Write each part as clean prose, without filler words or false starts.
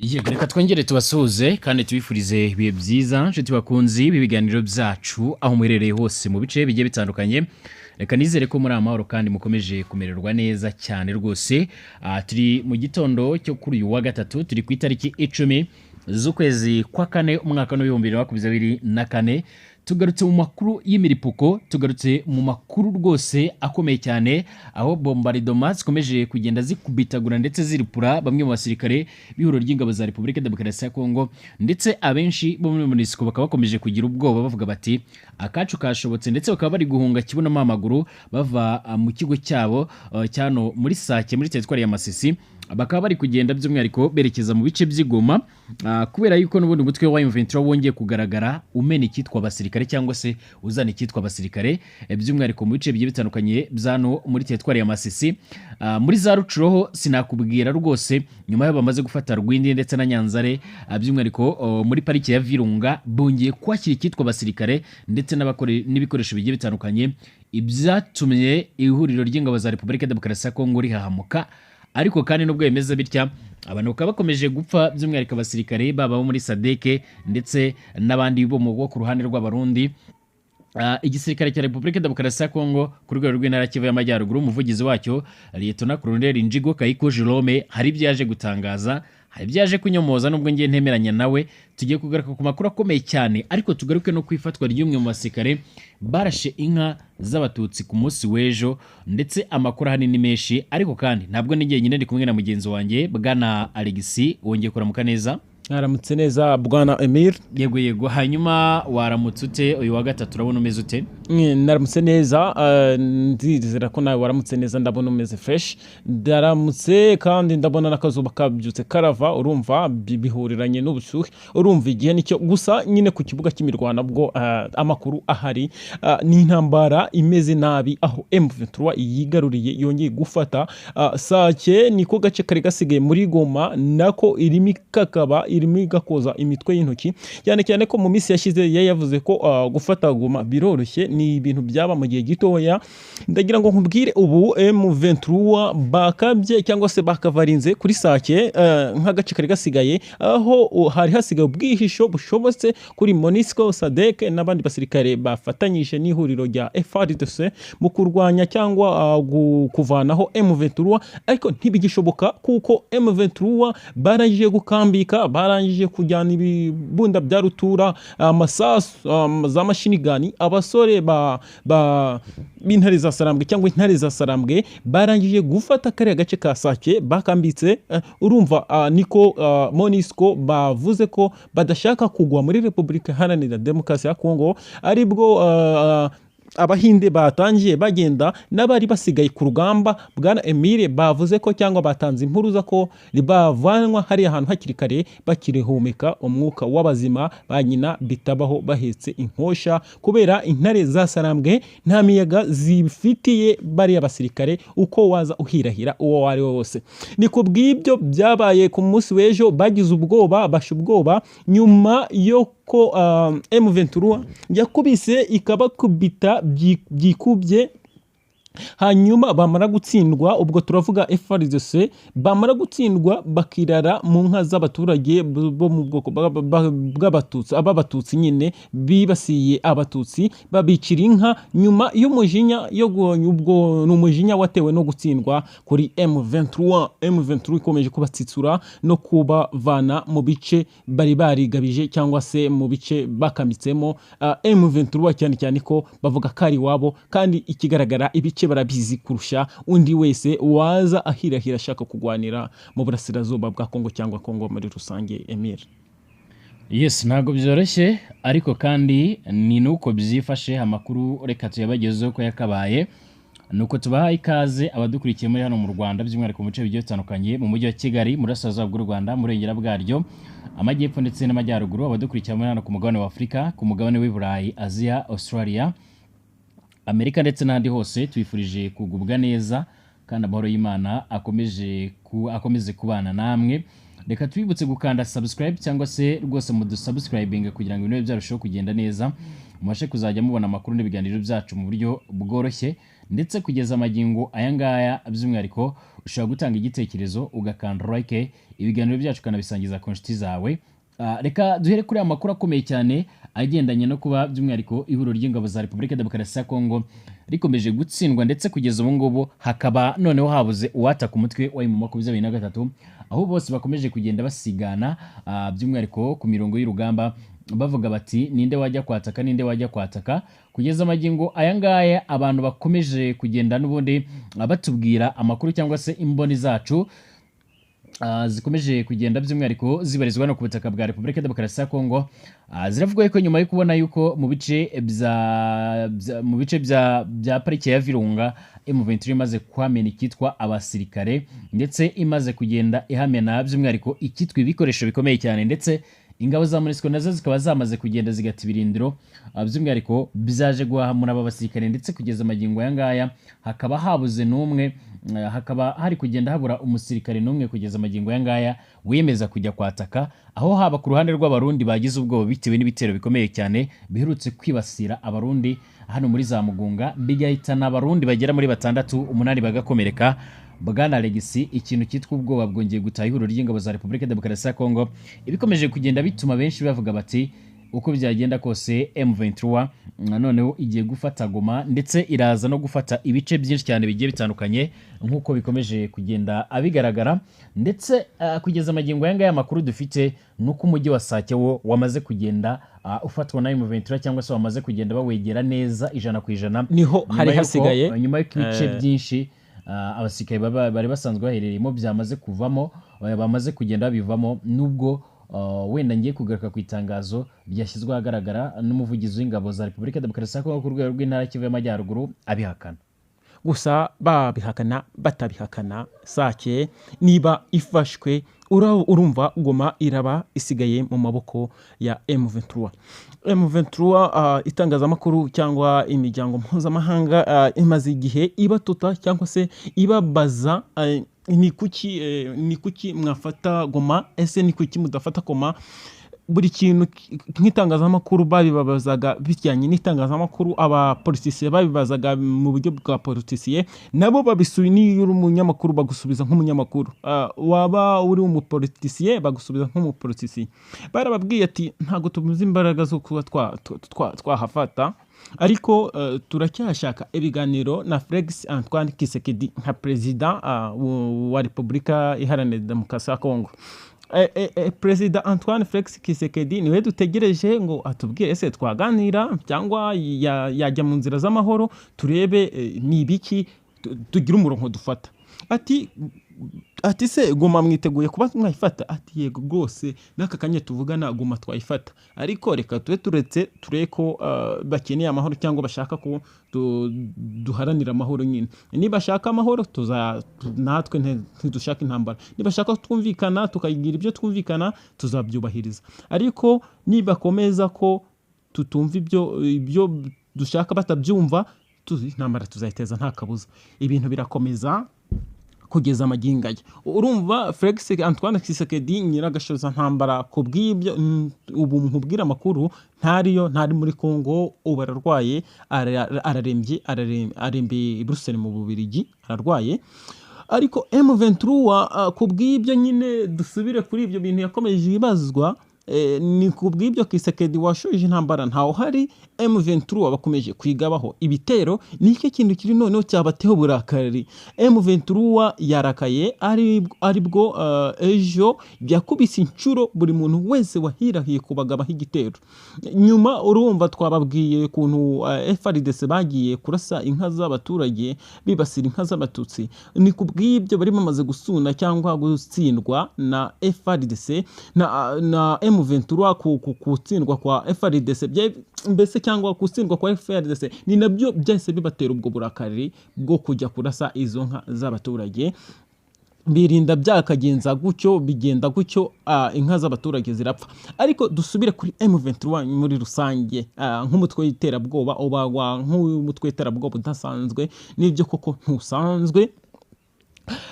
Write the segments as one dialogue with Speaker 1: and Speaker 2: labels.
Speaker 1: Yego, reka twongere tubasuhuze kandi tubifurize ibihe byiza, nshuti bakunzi b'ibiganiro byacu, aho muherereye hose mu bice bigiye bitandukanye. Reka nizere ko muri amahoro kandi mukomeje kumererwa neza cyane rwose. Turi mu gitondo cyo kuri uyu wa gatatu, turi ku itariki 10 z'ukwezi kwa kane, umwaka w'2024. Tugarutse mu makuru y'imiripuko, tugarutse mu makuru rwose akomeye cyane, aho bombardement zikomeje kugenda zikubitagura ndetse ziripura bamwe mu basirikare b'ihuriro ry'ingabo za Repubulika Demokarasi ya Kongo, ndetse abenshi bo muri MONUSCO bakaba bakomeje kugira ubwoba, bavuga bati akacu kashobotse, ndetse bakaba bari guhunga kibonamo amaguru bava mu kigo cyabo cyano muri Sake, muri teritwari ya Masisi. Bakaba bari kugenda by'umwihariko berekeza mu bice by'i Goma, kubera yuko n'ubundi umutwe wa M23 wongeye kugaragara umena icyitwa abasirikare cyangwa se uzana icyitwa abasirikare, by'umwihariko mu bice bigiye bitandukanye byano muri teritwari ya Masisi. Muri za Rutshuru sinakubwira rwose, nyuma y'aho bamaze gufata Rwindi ndetse na Nyanzare, by'umwihariko muri pariki ya Virunga bongeye kwakira icyitwa abasirikare ndetse n'ibikoresho bigiye bitandukanye, ibyatumye ihuriro ry'ingabo za Repubulika Demokarasi ya Kongo rihahamuka. Ariko kandi nubwo bimeze bitya, abantu bakaba bakomeje gupfa, by'umwihariko abasirikare baba bo muri SADC ndetse n'abandi bo mu bo ku ruhande rw'Abarundi. Igisirikare cya Repubulika Demokarasi ya Kongo ku rwego rw'intara Kivu y'Amajyaruguru, umuvugizi wacyo Liyetona Colonel Njigo Kayiko Jerome, hari ibyo yaje gutangaza, hari ibyo yaje kunyomoza, nubwo ngiye ntemeranya nawe. Tugiye kugaruka ku makuru akomeye cyane, ariko tugaruke no ku ifatwa ry'umwe mu basirikare barashe inka z'Abatutsi ku munsi w'ejo, ndetse amakuru ahanini menshi. Ariko kandi ntabwo ni jyenyine, ndi kumwe na mugenzi wanjye Bwana Alexis. Wongeye kuramuka neza.
Speaker 2: Mwaramutse neza, Bwana Emile.
Speaker 1: Yego, hanyuma waramutse ute uyu wa gatatu? Urabona umeze ute?
Speaker 2: Naramutse neza, ndizera ko nawe waramutse neza. Ndabona umeze fresh. Ndaramutse kandi ndabona n'akazuba kabyutse karava. Urumva bihuriranye n'ubushyuhe, urumva igihe nicyo gusa nyine. Ku kibuga cy'imirwano bwo amakuru ahari ni intambara imeze nabi, aho M23 yigaruriye, yongeye gufata Sake, niko gace kari gasigaye muri Goma, nako irimo kakaba irimo igakoza imitwe y'intoki, cyane cyane ko mu minsi yashize yari yavuze ko gufata Goma biroroshye, ni ibintu byaba mu gihe gitoya. Ndagira ngo nkubwire, ubu M23 bakabye cyangwa se bakavarinze kuri Sake nk'agace kari gasigaye, aho hari hasigaye ubwihisho bushobotse kuri MONUSCO, SADC n'abandi basirikare bafatanyije n'ihuriro rya FARDC mu kurwanya cyangwa kuvanaho M23. Ariko ntibigishoboka kuko M23 barangije gukambika, barangije kujyana ibibunda bya rutura, amasasu, za machine gun. Abasore ba b'intare za Sarambwe cyangwa intare za Sarambwe barangije gufata kariya gace ka Sake bakambitse. Urumva niko MONUSCO bavuze ko badashaka kugwa muri Repubulika Iharanira Demokarasi ya Kongo, aribwo Abahinde batangiye bagenda n'abari basigaye ku rugamba. Bwana Emile, bavuze ko cyangwa batanze impuruza ko bavanwa hariya hantu hakiri kare, bakirihumeka umwuka w'abazima ba nyina bitabaho bahetse inkosha, kubera intare za Sarambwe nta miyaga zifitiye bariya basirikare, uko waza uhirahira uwo ari we wose. Ni ku bw'ibyo byabaye ku munsi w'ejo, bagize ubwoba, basha ubwoba nyuma yo ko M23 yakubise ikabakubita byikubye. Hanyuma bamara gutsindwa, ubwo turavuga FARDC, bamara gutsindwa bakirara mu nka z'abaturage bo mu bwoko bw'Abatutsi, ab'Abatutsi nyine, bibasiye Abatutsi babicira inka nyuma y'umujinya yo ubwo ni umujinya watewe no gutsindwa kuri M23. M23 ikomeje kubatsitsura no kubavana mu bice bari barigabije cyangwa se mu bice bakamitsemo. M23 cyane cyane ko bavuga ko ari iwabo, kandi ikigaragara ibice barabizi kurusha undi wese waza ahirahira ashaka kurwanira mu burasirazuba bwa Kongo cyangwa Kongo muri rusange, Emile.
Speaker 1: Yes, ntabwo byoroshye, ariko kandi ni nuko byifashe. Amakuru reka tuyabagezeho ko yakabaye. Nuko tubaha ikaze abadukurikiye muri hano mu Rwanda, by'umwihariko mu bice bigiye bitandukanye, mu mujyi wa Kigali, mu burasirazuba bw'u Rwanda, mu burengera bwaryo, amajyepfo ndetse n'amajyaruguru, abadukurikiye muri hano ku mugabane wa Afurika, ku mugabane w'i Burayi, Aziya, Australia, Amerika ndetse n'ahandi hose, tubifurije kugubwa neza kandi amahoro y'Imana akomeze kubana namwe. Reka tubibutse gukanda subscribe cyangwa se rwose mudusubscribing kugira ngo ibintu byarusheho kugenda neza, mubashe kuzajya mubona amakuru n'ibiganiro byacu mu buryo bworoshye. Ndetse kugeza amagingo aya ngaya by'umwihariko Ushobora gutanga igitekerezo, ugakanda like, ibiganiro byacu ukanabisangiza ku nshuti zawe. Reka duhere kuri aya makuru akomeye cyane agendanye no kuba by'umwihariko ihuriro ry'ingabo za Repubulika Demokarasi ya Kongo rikomeje gutsindwa, ndetse kugeza ubu ngubu hakaba noneho habuze uwataka umutwe wa M23, aho bose bakomeje kugenda basigana, by'umwihariko ku mirongo y'urugamba, bavuga bati ninde wajya kwataka, ninde wajya kwataka. Kugeza amagingo aya ngaya abantu bakomeje kugenda n'ubundi batubwira amakuru cyangwa se imboni zacu zikomeje kugenda by'umwihariko zibarizwa no ku butaka bwa Repubulika Demokarasi ya Kongo, ziravuga ko nyuma yo kubona yuko mu bice bya parike ya Virunga M23 imaze kuhamena icyitwa abasirikare, ndetse imaze kugenda ihamena by'umwihariko icyitwa ibikoresho bikomeye cyane, ndetse ingabo za MONUSCO nazo zikaba zamaze kugenda zigata ibirindiro, by'umwihariko byaje guhahamura aba basirikare, ndetse kugeza amagingo aya ngaya hakaba habuze n'umwe, hakaba hari kugenda habura umusirikare n'umwe kugeza amagingo aya ngaya wiyemeza kujya kwataka, aho haba ku ruhande rw'Abarundi bagize ubwoba bitewe n'ibitero bikomeye cyane biherutse kwibasira Abarundi hano muri za Mugunga, bigahitana Abarundi bagera muri batandatu, umunani bagakomereka. Bwana Alexis, ikintu cyitwa ubwoba bwongeye gutaha ihuriro ry'ingabo za Repubulika Demokarasi ya Kongo, ibikomeje kugenda bituma benshi bavuga bati uko byagenda kose M23 noneho igiye gufata Goma, ndetse iraza no gufata ibice byinshi cyane bigiye bitandukanye nk'uko bikomeje kugenda abigaragara. Ndetse kugeza amagingo aya ngaya amakuru dufite ni uko umujyi wa Sake wo wamaze kugenda ufatwa na M23, cyangwa se wamaze kugenda bawegera neza 100%.
Speaker 2: Niho hari hasigaye.
Speaker 1: Nyuma y'uko ibice byinshi abasirikare bari basanzwe baherereyemo byamaze kuvamo, bamaze kugenda babivamo, nubwo wenda ngiye kugaruka ku itangazo ryashyizwe ahagaragara n'umuvugizi w'ingabo za Repubulika Demokarasi ya Kongo ku rwego rw'intara Kivu y'Amajyaruguru abihakana.
Speaker 2: Gusa babihakana batabihakana, Sake niba ifashwe, urumva Goma iraba isigaye mu maboko ya M23. M23, itangazamakuru cyangwa imiryango mpuzamahanga imaze igihe ibatuta cyangwa se ibabaza, ni kuki mwafata Goma, ese ni kuki mudafata Goma? Buri kintu nk'itangazamakuru babibabazaga bijyanye n'itangazamakuru, abapolitisiye babibazaga mu buryo bwa politisiye, nabo babisuye. Niyo uri umunyamakuru bagusubiza nk'umunyamakuru, waba uri umupolitisiye bagusubiza nk'umupolitisiye. Barababwiye ati ntabwo tubuze imbaraga zo kuba twahafata, ariko turacyashaka ibiganiro na Felix Antoine Tshisekedi nka perezida wa Repubulika Iharanira Demokarasi ya Kongo. Perezida Antoine Felix Tshisekedi niwe dutegereje ngo atubwire ese twaganira cyangwa yajya mu nzira z'amahoro, turebe ni ibiki tugire umurongo dufata. Ati se Goma mwiteguye kuba mwayifata? Ati yego rwose, n'aka kanya tuvugana Goma twayifata, ariko reka tube turetse turebe ko bakeneye amahoro cyangwa bashaka ko duharanira amahoro nyine. Nibashaka amahoro tuza natwe ntidushaka intambara, nibashaka twumvikana tukagira ibyo twumvikana tuzabyubahiriza, ariko nibakomeza ko tutumva ibyo dushaka batabyumva, intambara tuzayiteza nta kabuza. Ibintu birakomeza kugeza amagingo aya. Urumva Felix Antoine Tshisekedi nyiragashoza ntambara, ku bw'ibyo ubu nkubwira amakuru ntariyo, ntari muri Congo ubu, ararwaye, ararembye, arembeye i Bruxelles mu Bubiligi, ararwaye. Ariko M23, ku bw'ibyo nyine dusubire kuri ibyo bintu yakomeje ibazwa, ni ku bw'ibyo Tshisekedi washoje intambara ntawe uhari, M23 bakomeje kwigabaho ibitero. Nicyo kintu kiri noneho cyabateho uburakari. M23 yarakaye aribwo ejo yakubise inshuro buri muntu wese wahirahiye kubagabaho igitero. Nyuma urumva twababwiye ukuntu FARDC bagiye kurasa inka z'abaturage, bibasira inka z'Abatutsi. Ni ku bw'ibyo bari bamaze gusuna cyangwa gutsindwa na FARDC na M23, gutsindwa kwa FARDC mbese cyangwa gutsindwa kwa FARDC, ni nabyo byahise bibatera ubwo burakari bwo kujya kurasa izo nka z'abaturage. Birinda byakagenza gutyo, bigenda gutyo, inka z'abaturage zirapfa. Ariko dusubire kuri M23 muri rusange, nk'umutwe w'iterabwoba, ubagwa nk'umutwe w'iterabwoba udasanzwe. Nibyo koko ntusanzwe.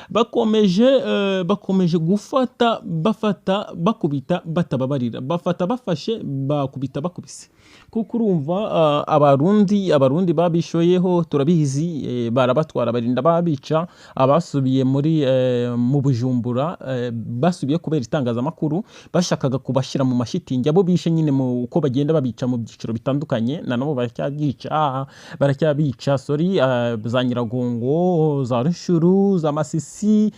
Speaker 2: Bakomeje gufata, bafata, bakubita batababarira, bafata bafashe, bakubita bakubise, kuko urumva Abarundi babishoyeho, turabizi, barabatwara, barinda babica. Abasubiye mu Bujumbura basubiye kubera itangazamakuru bashakaga kubashyira mu mashitingi, abo bishe nyine mu uko bagenda babica mu byiciro bitandukanye, na nabo baracyabica, sorry, za Nyiragongo, za Rushuru, za Masisi,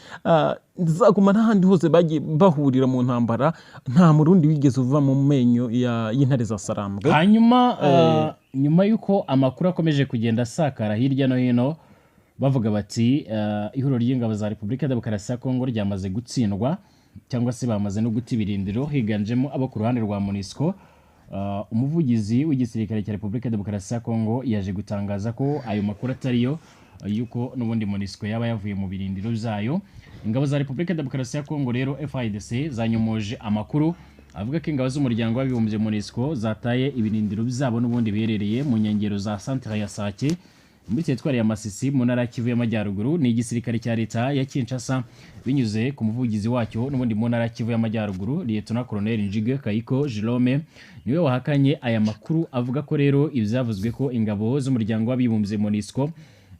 Speaker 2: za Goma n'ahandi hose bagiye bahurira mu ntambara. Nta Murundi wigeze uva mu menyo y'intare za Sarambwe.
Speaker 1: Hanyuma nyuma y'uko amakuru akomeje kugenda asakara hirya no hino, bavuga bati ihuriro ry'ingabo za Repubulika ya Demokarasi ya Kongo ryamaze gutsindwa, cyangwa se bamaze no guta ibirindiro, higanjemo abo ku ruhande rwa MONUSCO, umuvugizi w'igisirikare cya Repubulika ya Demokarasi ya Kongo yaje gutangaza ko ayo makuru atariyo, yuko n'ubundi MONUSCO yaba yavuye mu birindiro byayo. Ingabo za Repubulika ya Demokarasi ya Kongo rero, FARDC, zanyomoje amakuru avuga ko ingabo z'Umuryango w'Abibumbye MONUSCO zataye ibirindiro byabo n'ubundi biherereye mu nkengero za centre ya Sake, muri teritwari ya Masisi, mu ntara ya Kivu y'Amajyaruguru. Ni igisirikare cya leta ya Kinshasa, binyuze ku muvugizi wacyo n'ubundi mu ntara ya Kivu y'Amajyaruguru, Lieutenant Colonel Njige Kayiko Jerome, niwe wahakanye aya makuru, avuga ko rero ibyavuzwe ko ingabo z'Umuryango w'Abibumbye MONUSCO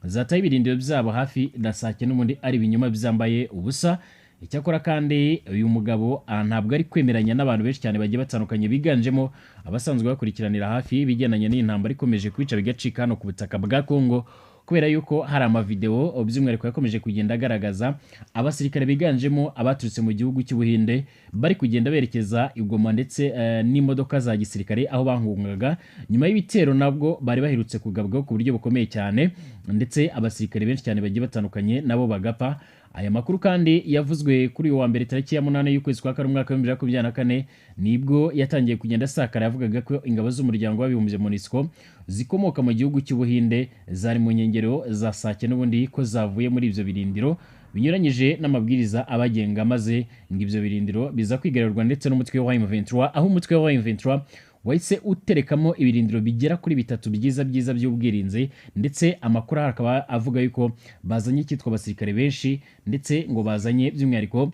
Speaker 1: zataye ibirindiro byabo hafi na Sake n'ubundi ari ibinyoma byambaye ubusa. Icyakora kandi uyu mugabo ntabwo ari kwemeranya n'abantu benshi cyane bagiye batandukanye, biganjemo abasanzwe bakurikiranira hafi ibigendanye n'iyi ntambara ikomeje kwica bigacika hano ku butaka bwa Kongo, kubera yuko hari amavideo by'umwihariko yakomeje kugenda agaragaza abasirikare biganjemo abaturutse mu gihugu cy'Ubuhinde bari kugenda berekeza i Goma, ndetse n'imodoka za gisirikare, aho bahungaga nyuma y'ibitero nabwo bari baherutse kugabwaho ku buryo bukomeye cyane, ndetse abasirikare benshi cyane bagiye batandukanye nabo bagapfa. Aya makuru kandi yavuzwe kuri uyu wa mbere, tariki ya 8 y'ukwezi kwa kane, umwaka wa 2024, nibwo yatangiye kugenda asakara. Yavugaga ko ingabo z'Umuryango w'Abibumbye MONUSCO zikomoka mu gihugu cy'Ubuhinde zari mu nkengero za Sake n'ubundi ko zavuye muri ibyo birindiro binyuranyije n'amabwiriza abagenga, maze ngo ibyo birindiro biza kwigarurwa ndetse n'umutwe wa M23, aho umutwe wa M23 wahise uterekamo ibirindiro bigera kuri bitatu byiza byiza by'ubwirinzi. Ndetse amakuru akaba avuga yuko bazanye icyitwa abasirikare benshi, ndetse ngo bazanye by'umwihariko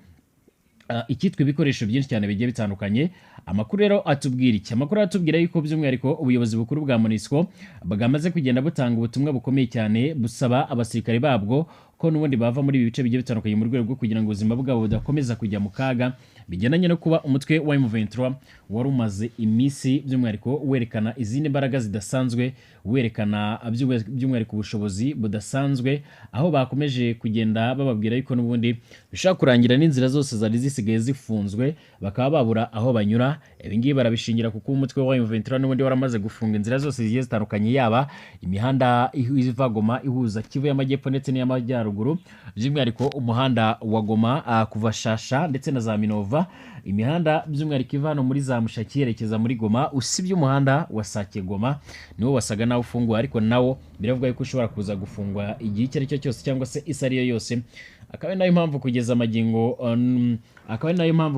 Speaker 1: icyitwa ibikoresho byinshi cyane bigiye bitandukanye. Amakuru rero atubwira iki? Amakuru atubwira yuko by'umwihariko ubuyobozi bukuru bwa MONUSCO bwamaze kugenda butanga ubutumwa bukomeye cyane busaba abasirikare babwo ko n'ubundi bava muri ibi bice bigiye bitandukanye, mu rwego rwo kugira ngo ubuzima bwabo budakomeza kujya mu kaga, bigendanye no kuba umutwe wa M23 wari umaze iminsi by'umwihariko werekana izindi mbaraga zidasanzwe, werekana by'umwihariko ubushobozi budasanzwe, aho bakomeje kugenda bababwira yuko n'ubundi bishobora kurangira n'inzira zose zari zisigaye zifunzwe, bakaba babura aho banyura. Ibi ngibi barabishingira kuko umutwe wa M23 n'ubundi waramaze gufunga inzira zose zigiye zitandukanye, yaba imihanda iva Goma ihuza Kivu y'Amajyepfo ndetse n'iy'Amajyaruguru, by'umwihariko umuhanda wa Goma kuva Shasha ndetse na za Minova, imihanda by'umwihariko iva hano muri za Mushaki yerekeza muri Goma, usibye umuhanda wa Sake Goma niwo wasaga nawo ufunguwe, ariko nawo biravuga yuko ushobora kuza gufungwa igihe icyo ari cyo cyose cyangwa se isa ariyo yose. Akaba ari nayo mpamvu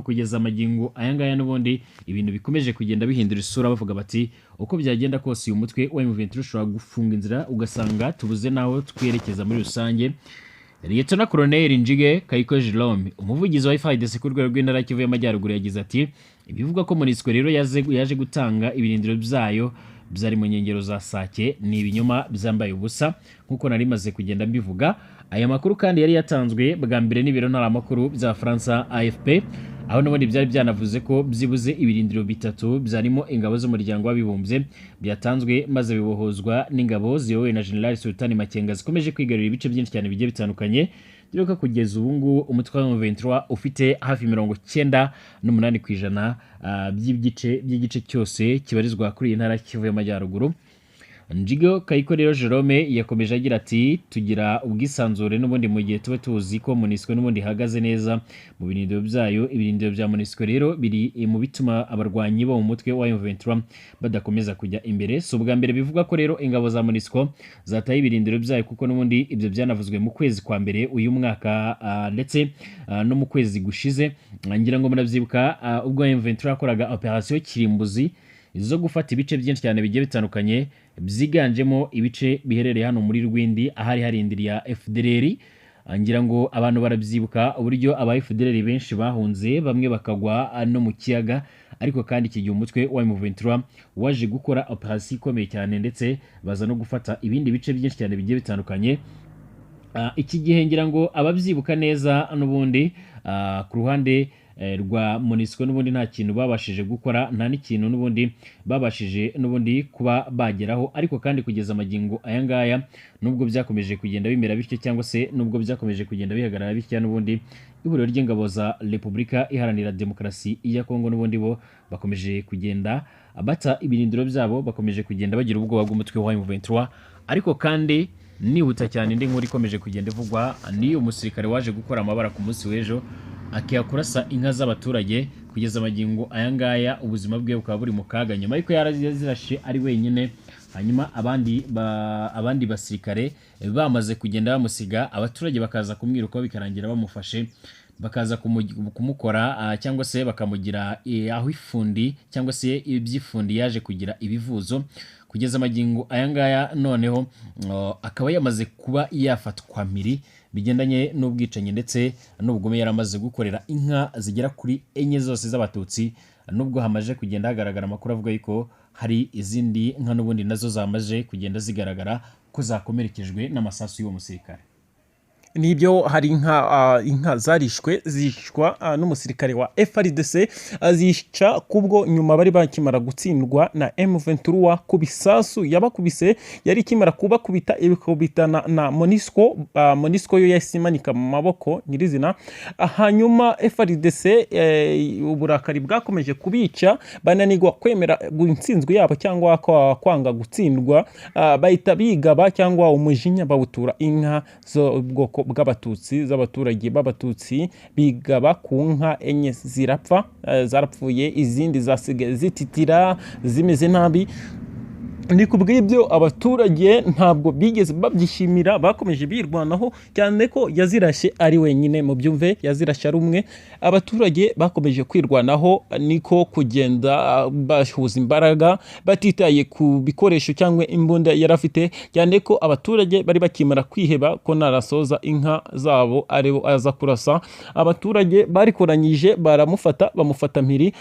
Speaker 1: kugeza amagingo aya ngaya n'ubundi ibintu bikomeje kugenda bihindura isura, bavuga bati uko byagenda kose uyu mutwe wa M23 ushobora gufunga inzira, ugasanga tubuze naho twerekeza muri rusange. Lieutenant Colonel Njige Kayiko Jerome, umuvugizi wa FARDC ku rwego rw'intara ya Kivu y'Amajyaruguru, yagize ati: "Ibivugwa ko MONUSCO rero yaje gutanga ibirindiro byayo byari mu nkengero za Sake ni ibinyoma byambaye ubusa, nk'uko nari maze kugenda mbivuga." Aya makuru kandi yari yatanzwe bwa mbere n'ibiro ntaramakuru bya Faransa AFP, aho n'ubundi byari byanavuze ko byibuze ibirindiro bitatu byarimo ingabo z'Umuryango w'Abibumbye byatanzwe, maze bibohozwa n'ingabo ziyobowe na General Sultani Makenga, zikomeje kwigarurira ibice byinshi cyane bigiye bitandukanye, dore ko kugeza ubu ngubu umutwe wa M23 ufite hafi 98% by'igice cyose kibarizwa kuri iyi ntara ya Kivu y'Amajyaruguru. Njigo Kayiko rero Jerome yakomeje agira ati: "Tugira ubwisanzure n'ubundi mu gihe tuba tuzi ko MONUSCO n'ubundi ihagaze neza mu birindiro byayo. Ibirindiro bya MONUSCO rero biri mu bituma abarwanyi bo mu mutwe wa M23 badakomeza kujya imbere. Si ubwa mbere bivugwa ko rero ingabo za MONUSCO zataye ibirindiro byayo, kuko n'ubundi ibyo byanavuzwe mu kwezi kwa mbere uyu mwaka ndetse no mu kwezi gushize. Ngira ngo murabyibuka, ubwo M23 yakoraga operation kirimbuzi zo gufata ibice byinshi cyane bigiye bitandukanye, byiganjemo ibice biherereye hano muri Rwindi, ahari harindiriye ya FDLR." Ngira ngo abantu barabyibuka uburyo aba FDLR benshi bahunze, bamwe bakagwa no mu kiyaga. Ariko kandi iki gihe umutwe wa M23 waje gukora operasiyo ikomeye cyane, ndetse baza no gufata ibindi bice byinshi cyane bigiye bitandukanye. Iki gihe ngira ngo ababyibuka neza n'ubundi, ku ruhande rwa MONUSCO n'ubundi nta kintu babashije gukora, nta n'ikintu n'ubundi babashije n'ubundi kuba bageraho. Ariko kandi kugeza amagingo aya ngaya, nubwo byakomeje kugenda bimera bityo, cyangwa se nubwo byakomeje kugenda bihagarara bityo, n'ubundi ihuriro ry'ingabo za Repubulika Iharanira Demokarasi ya Kongo n'ubundi bo bakomeje kugenda bata ibirindiro byabo, bakomeje kugenda bagira ubwoba bw'umutwe wa M23. Ariko kandi nihuta cyane, indi nkuru ikomeje kugenda ivugwa ni umusirikare waje gukora amabara ku munsi w'ejo, akiha kurasa inka z'abaturage. Kugeza amagingo aya ngaya ubuzima bwe bukaba buri mu kaga, nyuma y'uko yarazirashe ari wenyine, hanyuma abandi basirikare bamaze kugenda bamusiga, abaturage bakaza kumwirukaho, bikarangira bamufashe, bakaza kumukora cyangwa se bakamugira aho ifundi cyangwa se iby'ifundi yaje kugira ibivuzo. Kugeza amagingo aya ngaya noneho akaba yamaze kuba yafatwa mpiri bigendanye n'ubwicanyi ndetse n'ubugome yari amaze gukorera inka zigera kuri enye zose z'Abatutsi, nubwo hamaze kugenda hagaragara amakuru avuga yuko hari izindi nka n'ubundi nazo zamaze kugenda zigaragara ko zakomerekejwe n'amasasu y'uwo musirikare.
Speaker 2: Nibyo, hari inka zarishwe, zicwa n'umusirikare wa FARDC, azica kubwo nyuma bari bakimara gutsindwa na M23 ku bisasu yabakubise. Yari ikimara kubakubita, ibikubitana na MONUSCO. MONUSCO yo yahise imanika mu maboko nyirizina. Hanyuma FARDC, uburakari bwakomeje kubica, bananirwa kwemera intsinzwi yabo cyangwa kwanga gutsindwa, bahita bigaba cyangwa umujinya bawutura inka z'ubwoko bw'Abatutsi, z'abaturage b'Abatutsi. Bigaba ku nka enye zirapfa, zarapfuye, izindi zasigaye zititira zimeze nabi. Ni ku bw'ibyo abaturage ntabwo bigeze babyishimira, bakomeje birwanaho, cyane ko yazirashe ari wenyine. Mu byumve, yazirashe ari umwe. Abaturage bakomeje kwirwanaho, niko kugenda bahuza imbaraga batitaye ku bikoresho cyangwa imbunda yari afite, cyane ko abaturage bari bakimara kwiheba ko narasoza inka zabo aribo aza kurasa. Abaturage barikoranyije baramufata, bamufata mpiri.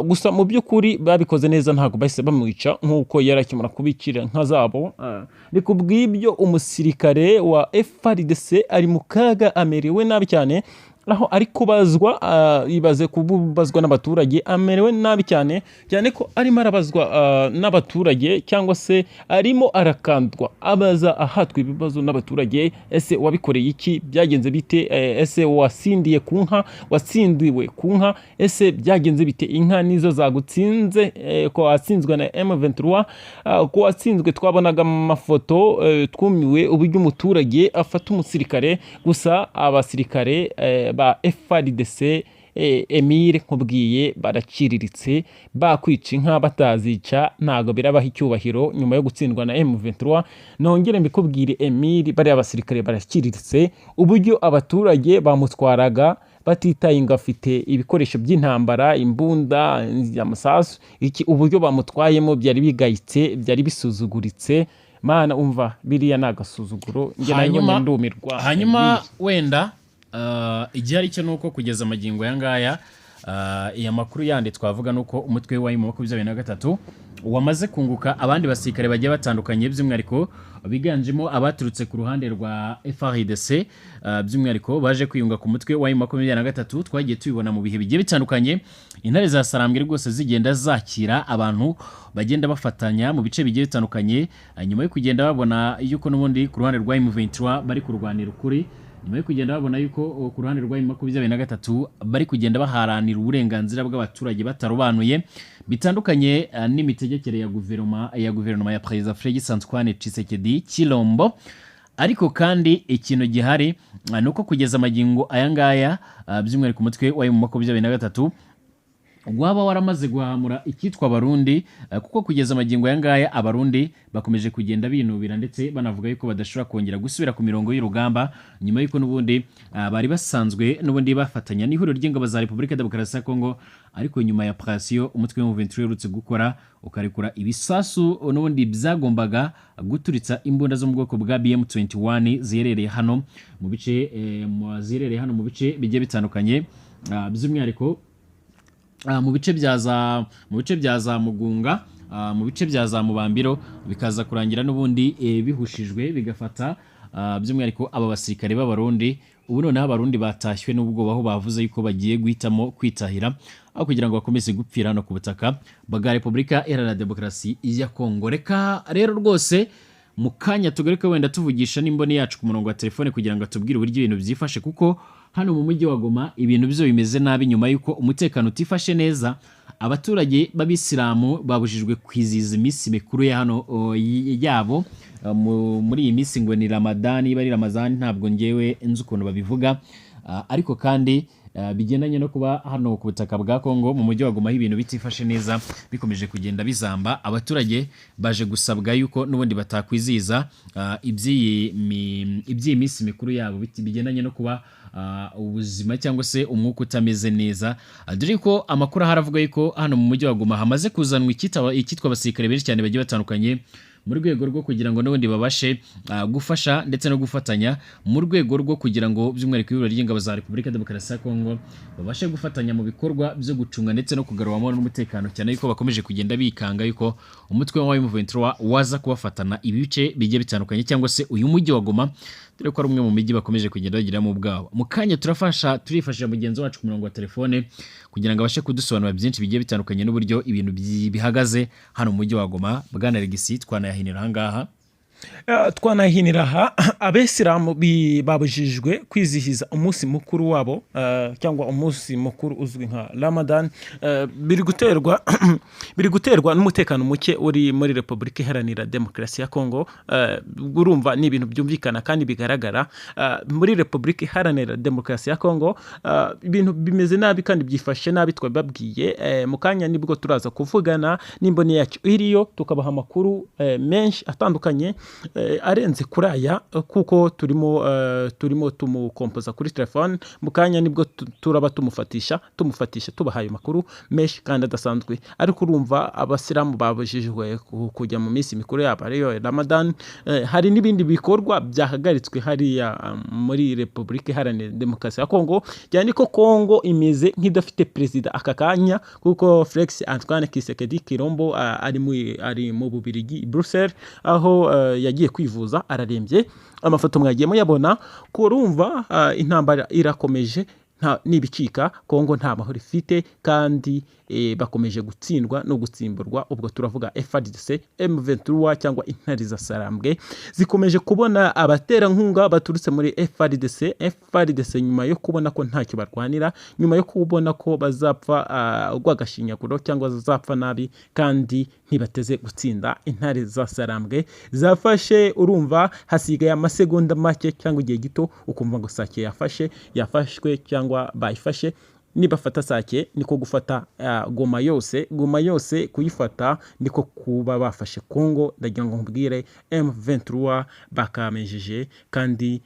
Speaker 2: Gusa mu by'ukuri babikoze neza, ntabwo bahise bamwica nk'uko yari akimara kubikira inka zabo. Ni ku bw'ibyo umusirikare wa FARDC ari mu kaga, amerewe nabi cyane, aho ari kubazwa. Ibaze kubazwa n'abaturage! Amerewe nabi cyane cyane ko arimo arabazwa n'abaturage, cyangwa se arimo arakandwa, abaza ahatwa ibibazo n'abaturage: ese wabikoreye iki? Byagenze bite? Ese wasindiye ku nka? Watsindiwe ku nka? Ese byagenze bite? Inka nizo zagutsinze? Ko watsinzwe na M23, ko watsinzwe? Twabonaga mu mafoto, twumiwe uburyo umuturage afata umusirikare. Gusa abasirikare ba FARDC, Emile, nkubwiye, baraciriritse. Bakwica inka batazica, ntabwo birabaha icyubahiro nyuma yo gutsindwa na M23. Nongere mbikubwire Emile, bariya basirikare baraciriritse. Uburyo abaturage bamutwaraga batitaye ngo afite ibikoresho by'intambara, imbunda, amasasu, iki, uburyo bamutwayemo byari bigayitse, byari bisuzuguritse. Mana, umva, biriya ni agasuzuguro, njye nabibonye ndumirwa.
Speaker 1: Hanyuma
Speaker 2: Emile.
Speaker 1: Wenda igihari cyo nuko kugeza amagingo aya ngaya, iya makuru yandi twavuga nuko umutwe wa M23 wamaze kunguka abandi basirikare bagiye batandukanye, by'umwihariko biganjemo abaturutse ku ruhande rwa FARDC, by'umwihariko baje kwiyunga ku mutwe wa M23. Twagiye tubibona mu bihe bigiye bitandukanye, intare za Sarambwe rwose zigenda zakira abantu bagenda bafatanya mu bice bigiye bitandukanye, nyuma yo kugenda babona yuko n'ubundi ku ruhande rwa M23 bari kurwanira ukuri, nyuma yo kugenda babona yuko ku ruhande rwa M23 bari kugenda baharanira uburenganzira bw'abaturage batarobanuye, bitandukanye n'imitegekere ya guverinoma ya Perezida Félix Antoine Tshisekedi Chilombo. Ariko kandi ikintu gihari ni uko kugeza amagingo aya ngaya, by'umwihariko umutwe wa M23 Waba waramaze guhamura icyitwa Abarundi, kuko kugeza amagingo aya ngaya Abarundi bakomeje kugenda binubira ndetse banavuga yuko badashobora kongera gusubira ku mirongo y'urugamba, nyuma y'uko n'ubundi bari basanzwe n'ubundi bafatanya n'ihuriro ry'ingabo za Repubulika Demokarasi ya Kongo. Ariko nyuma ya operation umutwe wa M23 uherutse gukora, ukarekura ibisasu n'ubundi byagombaga guturitsa imbunda zo mu bwoko bwa BM21 ziherereye hano mu bice bigiye bitandukanye, by'umwihariko mu bice bya za Mugunga, mu bice bya za Mubambiro, bikaza kurangira n'ubundi bihushijwe, bigafata by'umwihariko aba basirikare b'Abarundi. Ubu noneho Abarundi batashywe n'ubwoba, aho bavuze yuko bagiye guhitamo kwitahira aho kugira ngo bakomeze gupfira hano ku butaka bwa Repubulika Iharanira Demokarasi ya Kongo. Reka rero rwose mu kanya tugaruke, wenda tuvugisha n'imboni yacu ku murongo wa telefone kugira ngo atubwire uburyo ibintu byifashe, kuko hano mu mujyi wa Goma ibintu byo bimeze nabi nyuma y'uko umutekano utifashe neza. Abaturage b'Abisilamu babujijwe kwizihiza iminsi mikuru ya hano yabo muri iyi minsi, ngo ni Ramadani, niba ari Ramazani, ntabwo ngewe nzi ukuntu babivuga. Ariko kandi bigendanye no kuba hano ku butaka bwa Kongo mu mujyi wa Goma aho ibintu bitifashe neza, bikomeje kugenda bizamba, abaturage baje gusabwa yuko n'ubundi batakwizihiza iby'iyi minsi mikuru yabo, bigendanye no kuba ubuzima cyangwa se umwuka utameze neza. Dore ko amakuru ahari avuga yuko hano mu mujyi wa Goma hamaze kuzanwa icyitwa abasirikare benshi cyane bagiye batandukanye, mu rwego rwo kugira ngo n'ubundi babashe gufasha ndetse no gufatanya, mu rwego rwo kugira ngo by'umwihariko ihuriro ry'ingabo za Repubulika Demokarasi ya Kongo babashe gufatanya mu bikorwa byo gucunga ndetse no kugarura amahoro n'umutekano, cyane yuko bakomeje kugenda bikanga yuko umutwe wa M23 waza kubafatana ibice bigiye bitandukanye cyangwa se uyu mujyi wa Goma, dore ko ari umwe mu mijyi bakomeje kugenda bagiramo ubwabo. Mu kanya turifashisha mugenzi wacu ku murongo wa telefone kugira ngo abashe kudusobanurira byinshi bigiye bitandukanye n'uburyo ibintu bihagaze hano mu mujyi wa Goma. Bwana Regisi, twanayahinira aha ngaha.
Speaker 2: Twanahinira aha. Abesilamu babujijwe kwizihiza umunsi mukuru wabo, cyangwa umunsi mukuru uzwi nka Ramadan. Biri guterwa n'umutekano muke uri muri Repubulika Iharanira Demokarasi ya Kongo. Urumva ni ibintu byumvikana kandi bigaragara. Muri Repubulika Iharanira Demokarasi ya Kongo ibintu bimeze nabi kandi byifashe nabi, twabibabwiye. Mu kanya nibwo turaza kuvugana n'imboni yacu iriyo, tukabaha amakuru menshi atandukanye arenze kuri aya, kuko turimo tumukompoza kuri telefone. Mu kanya nibwo turaba tumufatisha, tubaha ayo makuru menshi kandi adasanzwe. Ariko urumva Abasilamu babujijwe kujya mu minsi mikuru yabo ariyo Ramadan. Hari n'ibindi bikorwa byahagaritswe hariya muri Repubulika Iharanira Demokarasi ya Kongo, cyane ko Kongo imeze nk'idafite perezida aka kanya, kuko Felix Antoine Tshisekedi Tshilombo ari mu Bubiligi i Bruxelles, aho yagiye kwivuza, ararembye. Amafoto mwagiye muyabona. Kurumva intambara irakomeje, nta n'ibicika. Kongo nta mahoro ifite kandi bakomeje gutsindwa no gutsimburwa. Ubwo turavuga FARDC, M23 cyangwa Intare za Sarambwe zikomeje kubona abaterankunga baturutse muri FARDC. FARDC nyuma yo kubona ko ntacyo barwanira, nyuma yo kubona ko bazapfa urw'agashinyaguro cyangwa bazapfa nabi kandi ntibateze gutsinda, Intare za Sarambwe zafashe. Urumva hasigaye amasegonda make cyangwa igihe gito, ukumva ngo Sake yafashe, yafashwe cyangwa bayifashe. Nibafata Sake niko gufata Goma yose. Goma yose kuyifata niko kuba bafashe Kongo. Ndagira ngo nkubwire, M23 bakamejeje kandi.